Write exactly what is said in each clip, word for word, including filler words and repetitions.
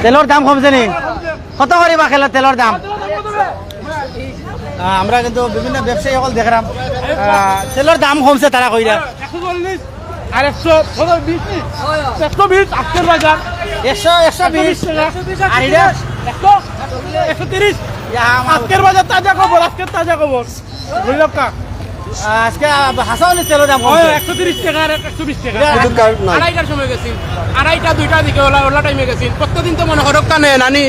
তেলর দাম কমছে নি? কত করি বা খেলা তেলর দাম? আহ, আমরা কিন্তু বিভিন্ন ব্যবসায়ী অকল দেখরাম, আহ, তেলর দাম কমছে তারা কইরা। একশো চল্লিশ আর একশো, কত, বিশ নি? একশো বিশ আজকের বাজার। একশো, একশো বিশ। একশো বিশ টাকা। আর এটা? একশো, একশো তিরিশ। ইয়া, আমার আজকের বাজার, তাজা খবর, আজকের তাজা খবর। বুঝলাম কা? আজকে হাসাওয়ালি তেলর দাম কমছে। একশো তিরিশ টাকা আর একশো বিশ টাকা। এটা কিন্তু কারেন্ট নাই। আড়াইটার সময় গেছি, আড়াইটা, দুইটার দিকে ওলা, ওলা টাইমে গেছি। প্রত্যেকদিন তো মনে করো কানে নানি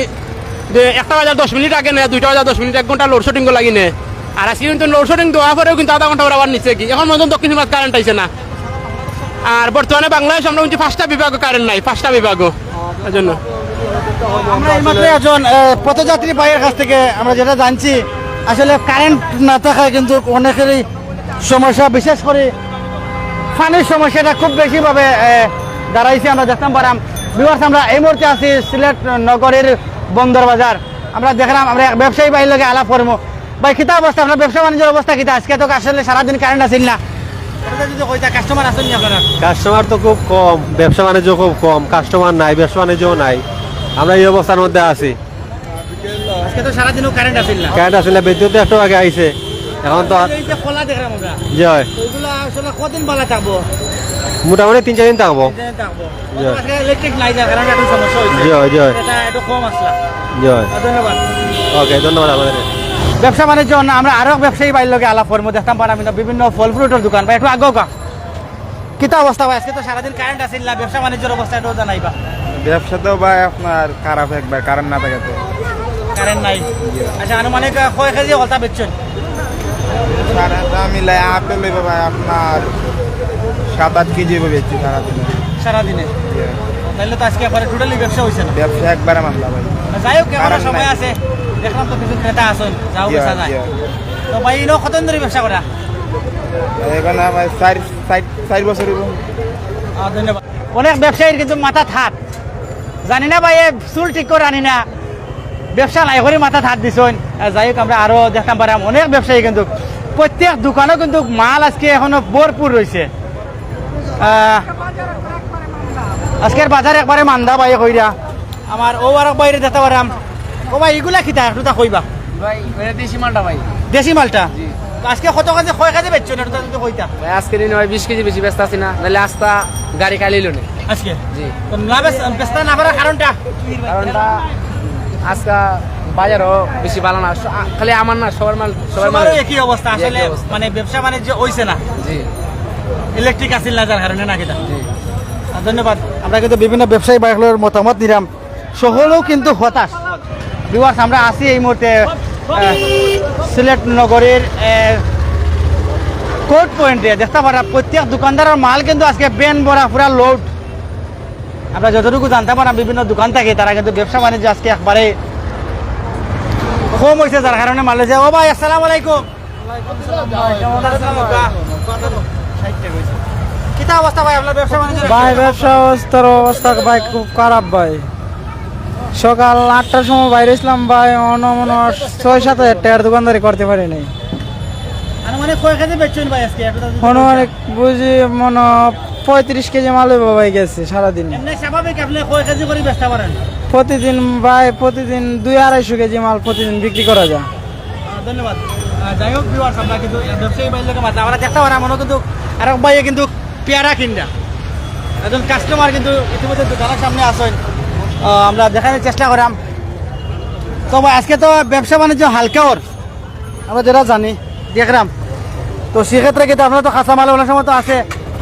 যে একটা বাজার দশ মিনিট আগে নেয়, দুইটা বাজার দশ মিনিট, এক ঘন্টা লোডশেডিং লাগি নেয়। আর আজকে কিন্তু লোডশেডিং দেওয়ার পরেও কিন্তু আধা ঘন্টা পরে আবার নিচে কি, এখন পর্যন্ত দক্ষিণ সীমাত কারেন্ট আইছে না। আর বর্তমানে বাংলাদেশ আমরা কিন্তু পাঁচটা বিভাগও কারেন্ট নাই, পাঁচটা বিভাগও। এই জন্য আমরা এইমাত্র একজন, আহ, পথযাত্রী ভাইয়ের কাছ থেকে আমরা যেটা জানছি, আসলে কারেন্ট না থাকায় কিন্তু অনেকেরই সমস্যা, বিশেষ করে পানির সমস্যাটা খুব বেশিভাবে, আহ, দাঁড়াইছে। আমরা দেখতাম পারাম, ভিউয়ার্স, আমরা এই মুহূর্তে আছি সিলেট নগরীর বন্দর বাজার। আমরা দেখলাম, আমরা এক ব্যবসায়ী ভাইর লগে আলাপ করমু। ভাই, কিতা অবস্থা আপনার ব্যবসা বাণিজ্যর অবস্থা কিতা? আজকে তো আসলে সারাদিন কারেন্ট আছিল না, এটা যদি কইতা, কাস্টমার আছেন নি আপনারা? কাস্টমার তো খুব কম, ব্যবসা বাণিজ্য খুব কম, কাস্টমার নাই, ব্যবসা বাণিজ্যও নাই, আমরা এই অবস্থার মধ্যে আছি। আজকে তো সারাদিনও কারেন্ট আছিল না। কারেন্ট আছিল না, বিদ্যুৎ একটু আগে আইছে, এখন তো আর এই যে খোলা দেখলাম আমরা, জি হয়। তো এগুলো আসলে কদিন বালা থাকবো? মোটামুটি তিন চার দিন থাকবো। তিন চার দিন থাকবো। জি। আজকে ইলেকট্রিক নাই, যার কারণে একটু সমস্যা হয়েছে। জি হয়, জি হয়। এটা একটু কম আসলা। জি হয়। ধন্যবাদ। ওকে, ধন্যবাদ আপনাদের। ব্যবসা বাণিজ্য না, আমরা আরো ব্যবসায়ী ভাইর লগে আলাপ করবো, দেখতাম পারাম বিভিন্ন ফল ফ্রুটের দোকান, ভাই একটু আগে কা। কিতা অবস্থা ভাই? আজকে তো সারাদিন কারেন্ট আছিল না, ব্যবসা বাণিজ্যর অবস্থা একটু জানাইবা। ব্যবসা তো ভাই আপনার খারাপ একবার, কারেন্ট না থাকে তো। কারেন্ট নাই। আচ্ছা, আনুমানিক, আহ, কয় কেজি হলতা বেচছেন? সারাটা মিলাই আপেল হইব ভাই আপনার সাত আট কেজি হইব বেচছি সারাদিনে। সারাদিনে? তাহলে তো আজকে একবারে টোটালি ব্যবসা হইছে না। ব্যবসা একবারে মান্দা ভাই। যাই হোক, এখনো কারেন্ট সময় নাই। আছে, দেখলাম তো কিছু ক্রেতা আছেন, যাও জি, বেচা যায়। জি। তো ভাই, ইনো কতদিন ধরে ব্যবসা করা? এখন আমার চার, চার, চার বছর হইব। আহ, ধন্যবাদ। অনেক ব্যবসায়ীর কিন্তু মাথাত হাত, জানি না ভাই, এ চুল ঠিক করে আনি না, ব্যবসা নাই করি মাথাত হাত দিছইন। আহ, যাই হোক, আমরা আরো দেখতাম পারাম অনেক ব্যবসায়ী কিন্তু প্রত্যেক দোকানও কিন্তু মাল আজকে এখনো ভরপুর রইছে। আহ, আজকের বাজার একবারে মান্দা ভাই কইরা। আমার ও আরক বাইরে দেখতে পারাম। ও ভাই, ইগুলা কিতা? একটু তা কইবা। ভাই, ওটা দেশি মালটা ভাই। দেশি মালটা? জি। তো আজকে কত কেজি, কয় কেজি বেচছো না? একটু তা যদি কইতা। ভাই, আজকে দিনে ভাই বিশ কেজি বেশি ব্যস্ত আছি না, নাহলে আস্তা গাড়ি কালিল নে। আজকে? জি। তো না বেচ-, বেচতে না পারার কারণটা? কারণটা আজকে বাজারও বেশি ভালো না, স-, আ-, খালি আমার না, সবার মাল, সবার মাল। সবারও একই অবস্থা, একই আসলে অবস্থা। মানে ব্যবসা বাণিজ্য হইছে না। জি। ইলেকট্রিক আছিল না, যার কারণে না কিতা? জি। আহ, ধন্যবাদ। আমরা কিন্তু বিভিন্ন ব্যবসায়ী ভাইগুলোর মতামত নিলাম, সকলেও কিন্তু হতাশ। ভিউয়ার্স, আমরা আছি এই মুহূর্তে, আহ, সিলেট নগরীর, আহ, কোর্ট পয়েন্টে। দেখতে পারা প্রত্যেক দোকানদারের মাল কিন্তু আজকে ভ্যান ভরা পুরা লোড। আমরা যতটুকু জানতে পারলাম বিভিন্ন দোকান থেকে, তারা কিন্তু ব্যবসা বাণিজ্য আজকে একবারে কম হয়েছে, যার কারণে মাল হয়েছে। ও ভাই, আসসালামু আলাইকুম। কিতা অবস্থা ভাই আপনার ব্যবসা বাণিজ্য? ভাই, ব্যবসা অবস্থার অবস্থা ভাই খুব খারাপ ভাই। সকাল আটটার সময় বাইরে ছিলাম ভাই, অন মনে হয় ছয় সাত হাজার টাকার দোকানদারি করতে পারি নাই। আনুমানিক কয় কেজি বেচছেন ভাই আজকে? একটু যদি অনুমানিক বুঝি মনে হয় পঁয়ত্রিশ কেজি মাল ওইভাবে গেছে সারাদিন। এমনি স্বাভাবিক আপনি কয় কেজি করে বেচতে পারেন? প্রতিদিন ভাই, প্রতিদিন দুই আড়াইশো কেজি মাল প্রতিদিন বিক্রি করা যায়। আহ, ধন্যবাদ। আহ, যাই হোক, ভিউয়ার্স, আমরা কিন্তু ব্যবসায়ী ভাইর লগে মাতলাম। আমরা দেখতে পারাম, মনে কিন্তু আরক ভাইয়ে কিন্তু পেয়ারা কিনরা। একজন কাস্টমার কিন্তু ইতিমধ্যে দোকানের সামনে আছেন। আহ, আমরা দেখানোর চেষ্টা করাম। তো ভাই, আজকে তো ব্যবসা বাণিজ্য হালকা ওর, আমরা যেটা জানি, দেখলাম। তো সেক্ষেত্রে কিন্তু আপনারা তো কাঁচামাল অনেক সময় তো আছে,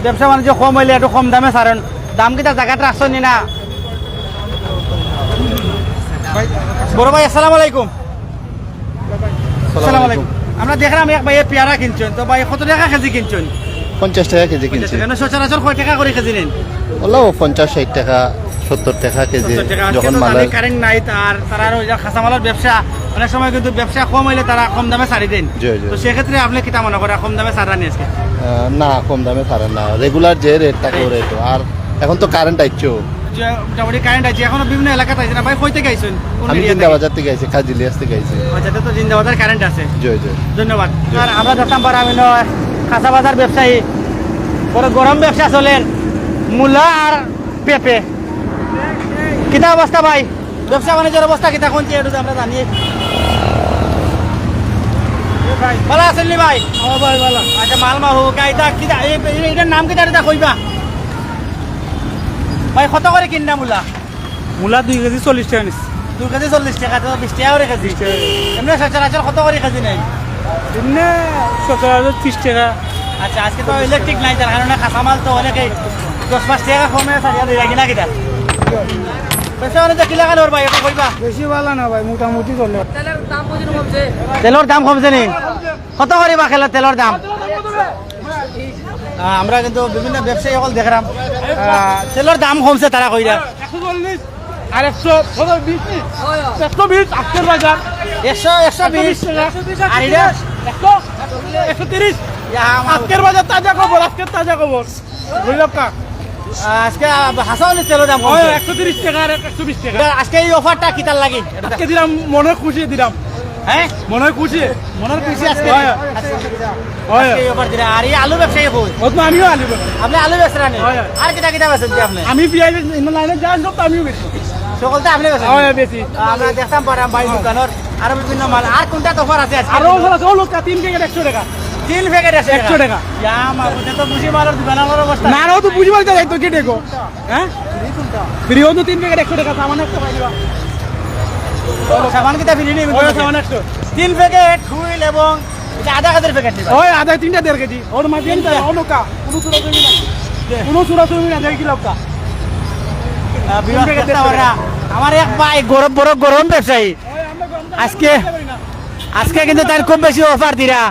ব্যবসা বাণিজ্য কম হইলে একটু কম দামে ছাড়েন। দাম কিতা জাগাত রাখছেন নি না? বড় ভাই, আসসালামু আলাইকুম। আসসালামু আলাইকুম। আমরা দেখলাম এক ভাইয়ে পেয়ারা কিনছেন, তো ভাই কত টাকা কেজি কিনছেন? পঞ্চাশ টাকা কেজি কিনছি। পঞ্চাশ টাকা। না, সচরাচর কয় টাকা করে কেজি নেন? হলো পঞ্চাশ, ষাট টাকা, সত্তর টাকা কেজি। সত্তর টাকা। আজকে যখন তো মালের জানে কারেন্ট নাই, তার, তারা ওই যে কাঁচামালের ব্যবসা, অনেক সময় কিন্তু ব্যবসা কম হইলে তারা কম দামে ছাড়ি দেন। জি, জি। তো সেক্ষেত্রে আপনি কিতা মনে করেন, কম দামে ছাড়া নি আজকে? আহ, না, কম দামে ছাড়ে না, রেগুলার যে রেট থাকে ও রেট। আর এখন তো কারেন্ট আইছে। যে মোটামুটি কারেন্ট আছে, এখনো বিভিন্ন এলাকাত আছে না ভাই, কই থেকে আইছেন? কোন আমি এরিয়া থেকে? জিন্দাবাজার থেকে আইছি, খাজিলিয়াস থেকে আইছি। আচ্ছা, এটা তো জিন্দাবাজার কারেন্ট আছে। জি, জি। ধন্যবাদ। জি। আর আমরা দেখতাম পারাম ইনো কাঁচা বাজার ব্যবসায়ী, বড় গরম ব্যবসা চলের, মূলা আর পেঁপে। কিতা অবস্থা ভাই? ব্যবসা বাণিজ্যর অবস্থা কিতা, কোন চেয়ে একটু আমরা জানি। ভালা আছইন নি ভাই? হ্যাঁ ভাই, ভালা। আচ্ছা, মাল মাহু, কাইদা, কিতা, এই, এই, এটার নাম কিতা, এটা কইবা? ভাই, কত করি কিনরা মূলা? মূলা দুই কেজি চল্লিশ টেকা নিছে। দুই কেজি চল্লিশ টেকা, তো বিশ টেকা করি কেজি। বিশ টেকা। এমনে সচরাচর কত করি কেজি নেয়? এমনে সচরাচর ত্রিশ টেকা। আচ্ছা, আজকে তো ইলেকট্রিক নাই, যার কারণে কাঁচামাল তো অনেকেই দশ পাঁচ টেকা কমে ছাড়িয়া দিরা কিনা কিতা? ব্যবসা বাণিজ্য কিলা খান ওর ভাই, এটা কইবা? বেশি ভালা না ভাই, মোটামুটি চলে। তেলর দাম কমছে নি? কত করি বা খেলা তেলর দাম? আহ, আমরা কিন্তু বিভিন্ন ব্যবসায়ী সকল দেখলাম, আহ, তেলর দাম কমছে তারা কইরা। একশো চল্লিশ আর একশো, কত বিশ নি? একশো বিশ আজকের বাজার। একশো, একশো বিশ। একশো বিশ টাকা। আর এটা? একশো, একশো তিরিশ। ইয়া, আমার আজকের বাজার, তাজা খবর, আজকের তাজা খবর। বুঝলাম কা? আজকে হাসাওয়ালি তেলর দাম কমছে। একশো তিরিশ টাকা আর একশো বিশ টাকা। এটা আজকে এই অফারটা কিতার লাগি? আজকে দিলাম, মনে খুশি দিলাম। হ্যাঁ? মনে খুশি। মনের খুশি আজকে। হয়। আজকে, হয়। আজকে এই অফার দিলা। আর এই আলু ব্যবসায়ী কই? ও তো আমিও আলু ব্যবসায়ী। আপনি আলু বেচরা নি? হয়, হয়। আর কিতা কিতা বেচেন যে আপনি? আমি পিয়াজ, ইনো লাইনে যা সব তো আমিও বেচি। সকলটা আপনি বেচেন? হয়, বেচি। আমরা দেখতাম পারাম ভাই দোকানর আরো বিভিন্ন মাল। আর কোনটা অফার আছে আজকে? আরো অফার আছে, ও লোক, তিন প্যাকেট একশো টাকা। তিন প্যাকেট একশো টাকা? একশো টাকা। ইয়া, মা, ওটা তো বুঝি মালের দোকানর অবস্থা। না, না, ও তো বুঝি মাল, তাই তো কি দেখো? হ্যাঁ? ফ্রি তো তিন প্যাকেট একশো টাকা, সাবান একশো পাই দিবা। ও, সাবান কিতা ফ্রি নি? ওই সাবান একশো। তিন প্যাকেট হুইল এবং এটা আধা কেজির প্যাকেট নিবা? ওই আধা, তিনটা দেড় কেজি। ওর মাঝে তিনটা। তিনটা, অনকা, কোনো চুরা চুরি নাই। দে। কোনো চুরা চুরি নাই, দেখি লক্কা। আহ, বিভাগ তিন প্যাকেট দেখতে দেড় পাররা। আমার এক ভাই গরম, বড় গরম ব্যবসায়ী। ওই আমরা গরম আজকে, পানি খাই না। আজকে কিন্তু তার খুব বেশি অফার দিরা।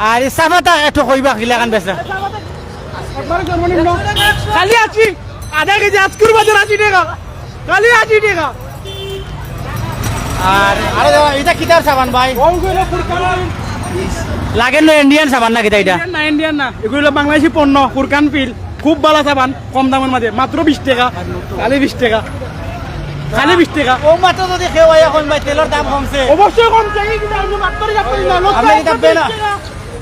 আর এই চা পাতা একটু কইবা কিলাখান বেচা? একবারে সর্বনিম্ন। খালি আশি, আধা কেজি আজকের বাজার আশি টাকা। খালি আশি টাকা। আর আরে দাদা, এটা কিতার সাবান ভাই? ওগুলো ফুরকান। লাগে না ইন্ডিয়ান সাবান না কিতা এটা? ইন্ডিয়ান না, ইন্ডিয়ান না। এগুলো বাংলাদেশি পণ্য, ফুরকান পিল। খুব ভালা সাবান, কম দামের মাঝে, মাত্র বিশ টাকা। খালি বিশ টাকা। খালি বিশ টাকা। ও মাত্র যদি কেউ আইয়া কইন ভাই, তেলর দাম কমছে। অবশ্যই কমছে, এই কিন্তু আমি বাটপারি, বাটপারি না, লোক আপনি এটা একশো বিশ বেনা। টাকা,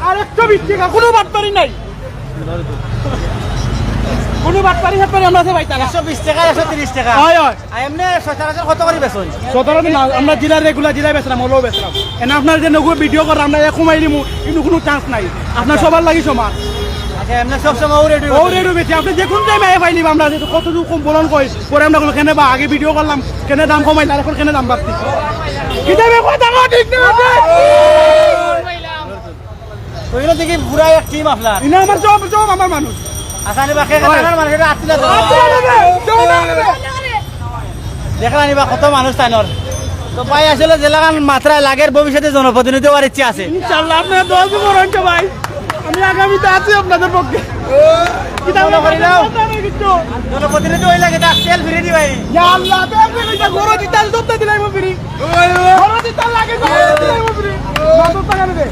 আর একশো বিশ টাকা, কোনো বাটপারি নাই। কোনো বাটপারি, বাটপারি আমরা সে পাইতাম না। একশো বিশ টাকা, একশো তিরিশ টাকা। হয়, হয়। আর এমনি সচরাচর কত করি বেচইন? সচরাচর না, আমরা যেলা regular যেলা বেচরাম, ওলাও বেচরাম। এনে আপনার যে নগু ভিডিও করার, আমরা এক কমাই দিমু, কিন্তু কোনো চান্স নাই। আপনার সবার লাগি সমান। আচ্ছা, এমনি সব সময় ও রেডি? ও রেডি বেচি, আপনি যে কোনো টাইমে আইয়া পাইলিবা, আমরা যেহেতু কত দূর কম বলন কই, পরে আমরা বলবো, "কেনে বা আগে ভিডিও করলাম, কেনে দাম কমাইলা, আর এখন কেনে দাম বাড়তি?" কিতা বে কথা কও, ঠিক না? তো এগুলো দেখি পুরা এক টিম আপনার। ইনা আমার সব, সব আমার মানুষ। আচ্ছা, আরে বাকি হয়। আমার মানুষ, এটা আটটি লাগে। আটটি লাগে, সব লাগে। দেখলাম এবার কত মানুষ তাইনর। তো ভাই, আসলে যেলাখান মাত্রায় লাগের, ভবিষ্যতে জনপ্রতিনিধি হওয়ার ইচ্ছে আছে। ইনশাআল্লাহ, আপনারা দোয়া করবেন তো ভাই। আমি আগামীতে আছি আপনাদের পক্ষে। কিতা মনে করি নাও। জনপ্রতিনিধি হইলে কিতা তেল ফ্রি দি ভাই। ইয়া আল্লাহ, তেল ফ্রি দিতা, গরু দিতা, সব দিলাই ফ্রি। গরু দিতা লাগে, সব দিলাই ফ্রি। মাত্র টাকা নেবে।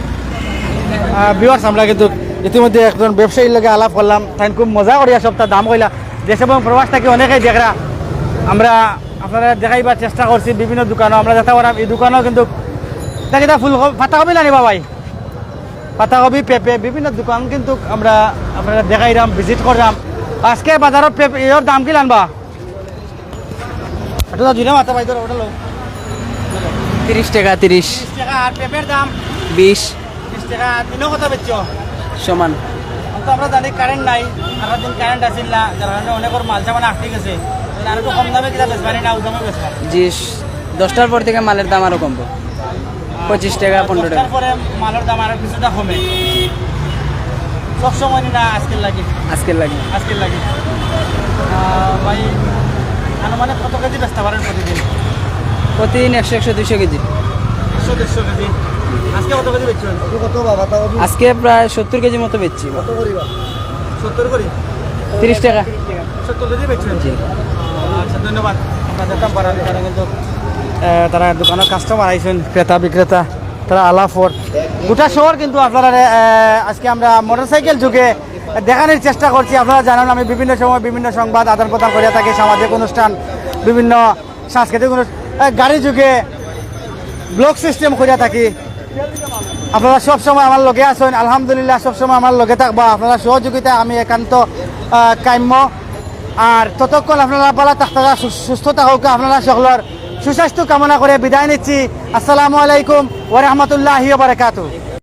আহ, viewers, আমরা কিন্তু ইতিমধ্যে একজন ব্যবসায়ীর লগে আলাপ করলাম, তাইন খুব মজা করিয়া সবটা দাম কইলা। দেশ এবং প্রবাস থাকি অনেকেই দেখরা, আমরা আপনারারে দেখাইবার চেষ্টা করছি বিভিন্ন দোকানও। আমরা যেতা করাম, এই দোকানও কিন্তু দেখি তা ফুলকপি, পাতাকপি না নিবা ভাই, পাতাকপি, পেঁপে, বিভিন্ন দোকান কিন্তু আমরা আপনারারে দেখাইরাম, ভিজিট কররাম। আজকে বাজারর পেঁপে, এর দাম কিলান বা? এটা তো দুইটা মাথা ভাই, ধরো, ওটা লো। তিরিশ টাকা, তিরিশ। তিরিশ টাকা, আর পেঁপের দাম? বিশ। বিশ টাকা, তিনও কথা বেচছো? সমান। এখন তো আমরা জানি কারেন্ট নাই, সারা দিন কারেন্ট আছিল না, যার কারণে অনেকর মাল সামান আটকে গেছে। তাহলে আর একটু কম দামে কিনা বেচবা নি না, ওই দামে বেচবা? জি, দশটার পর থেকে মালের দাম আরো কমবো। পঁচিশ টাকা, পনেরো টাকা। দশটার পরে মালের দাম আরো কিছুটা কমে। সব সময় না, আজকের লাগি। আজকের লাগি। আজকের লাগি। আহ, ভাই, আনুমানিক কত কেজি বেচতে পারেন প্রতিদিন? প্রতিদিন একশো, একশো, দুইশো কেজি। একশো, দেড়শো কেজি। আজকে কত কেজি বেচছেন? কত বাবা, তাও আজকে প্রায় সত্তর কেজি মতো বেচছি। কত করি বা? সত্তর করি? তিরিশ টাকা। সত্তর কেজি বেচছেন? জি। আচ্ছা, ধন্যবাদ। আমরা দেখতাম পারা, তারা কিন্তু, আহ, তারা দোকানর কাস্টমার আইছেন, ক্রেতা বিক্রেতা, তারা আলাপ অর। গোটা শহর কিন্তু আপনারারে, আহ, আজকে আমরা মোটরসাইকেল যুগে দেখানির চেষ্টা করছি। আপনারা জানেন, আমি বিভিন্ন সময় বিভিন্ন সংবাদ আদান প্রদান করিয়া থাকি, সামাজিক অনুষ্ঠান, বিভিন্ন সাংস্কৃতিক অনুষ্ঠান, আহ, গাড়ি যুগে ব্লগ সিস্টেম করিয়া থাকি। আপনারা সব সময় আমার লগে আছেন, আলহামদুলিল্লাহ, সব সময় আমার লগে থাকবা। আপনারা সহযোগিতা আমি একান্ত, আহ, কাম্য। আর ততক্ষণ আপনারা ভালা থাকতা, সু-, সুস্থ থাকউক্কা, আপনারা সকলর সুস্বাস্থ্য কামনা করি বিদায় নিচ্ছি। আসসালামু আলাইকুম ওয়া রাহমাতুল্লাহি ওয়া বারাকাতুহু।